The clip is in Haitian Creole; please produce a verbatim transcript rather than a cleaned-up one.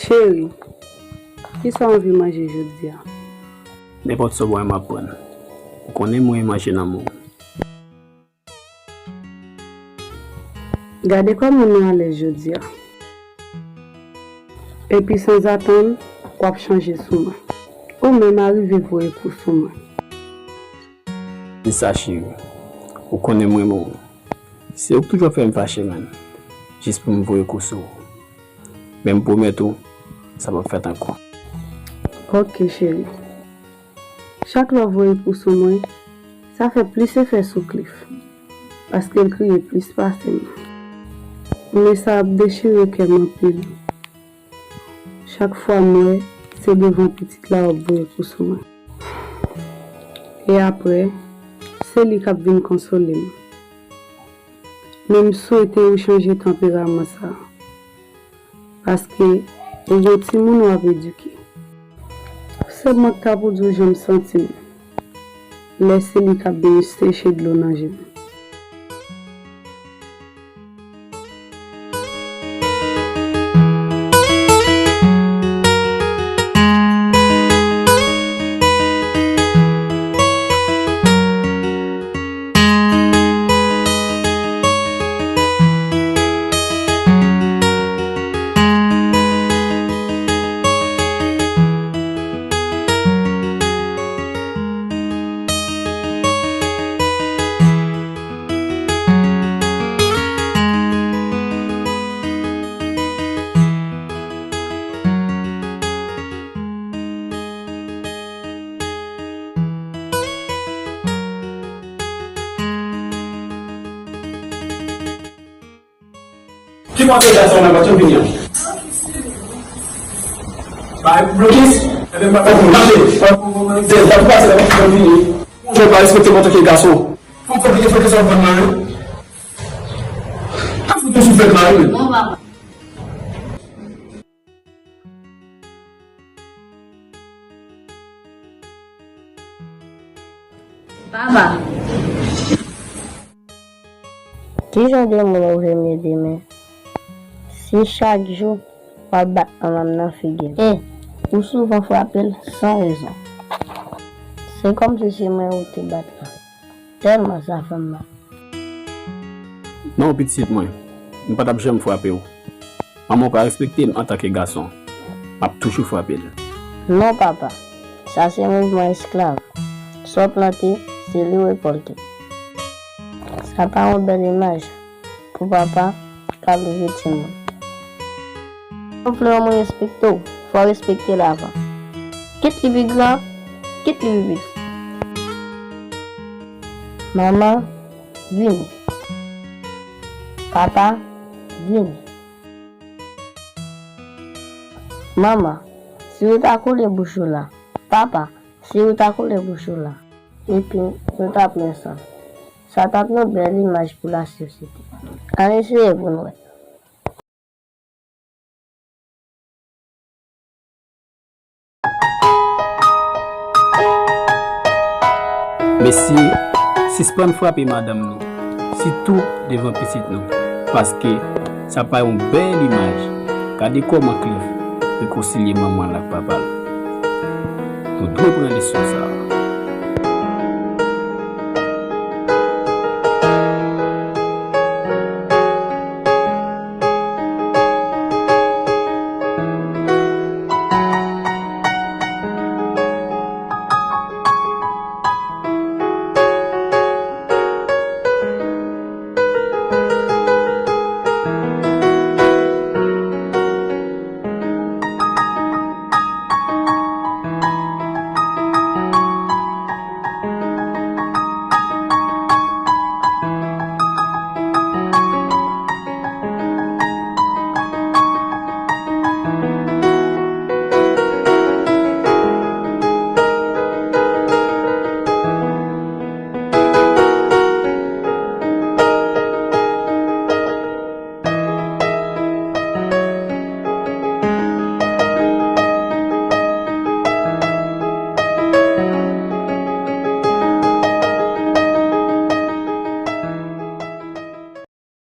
Cheri, kisa w anvi manje jodi a? Nenpòt sa w ba mwen, m ap pran. Ou konnen m renmen manje nan men w. Gade kòman nou alèz jodi a. Epi sanzatann, w ap chanje sou mwen. Ou menm a rive voye kou sou mwen. Di sa, cheri. Ou konnen m renmen w. Se ou k toujou ap fè m fache, menn. Jis pou m voye kou sou ou. Men m pwomèt ou, sa p ap fèt ankò. Ok, cheri. Chak lè w voye kou sou mwen, sa fè plis efè sou Cliff, paske l kriye plis pase m. Men sa ap dechire kè m anpil. Chak fwa m wè, se devan pitit la w ap voye kou sou mwen. E apre, se li k ap vin konsole m. Men m swete ou chanje tanperaman sa a. Paske ou gen timoun w ap edike. Se mwen k ta pou di w jan m santi m lè se li k ap vin seche dlo nan je m. Ki kote gason nan pa tou vini an? Bay blokis, enben m pa tankou manje. Se sa pou pase la pa tou vini. Ou jwenn pa respekte m antanke gason. Fòk fòk respekte sa w vann la wi. Ka fout nou sou fèt la wi. Papa. Ki jan de moun ou vle m ye demen? Si chak jou w ap bat manman m nan figi m. E ou souvan frape l san rezon. Se kòmsi se mwen ou te bat la. Tèlman sa fè m mal. Non, pitit mwen, m pa t ap janm frape w. Manman w pa respekte m antanke gason. M ap toujou frape l. Non, papa. Sa se mouvman esklav. Sa w plante, se li w rekòlte. Sa pa yon bèl imaj pou papa k ap leve timoun. Si w vle yon moun respekte w, fò w respekte l avan. Kit li pi gran, kit li pi piti. Manman, vini. Papa, vini. Manman, si w ta koule bouch ou la. Papa, si w ta koule bouch ou la. Epi, nou ta plen san. Sa t ap yon bèl imaj pou lasosyete. Ann eseye pou n wè. Mesye, sispann frape madanm nou, sitou devan pitit nou, paske sa pa yon bèl imaj. Gade kòman Cliff rekonsilye manman l ak papa l. Nou dwe pran leson sa a.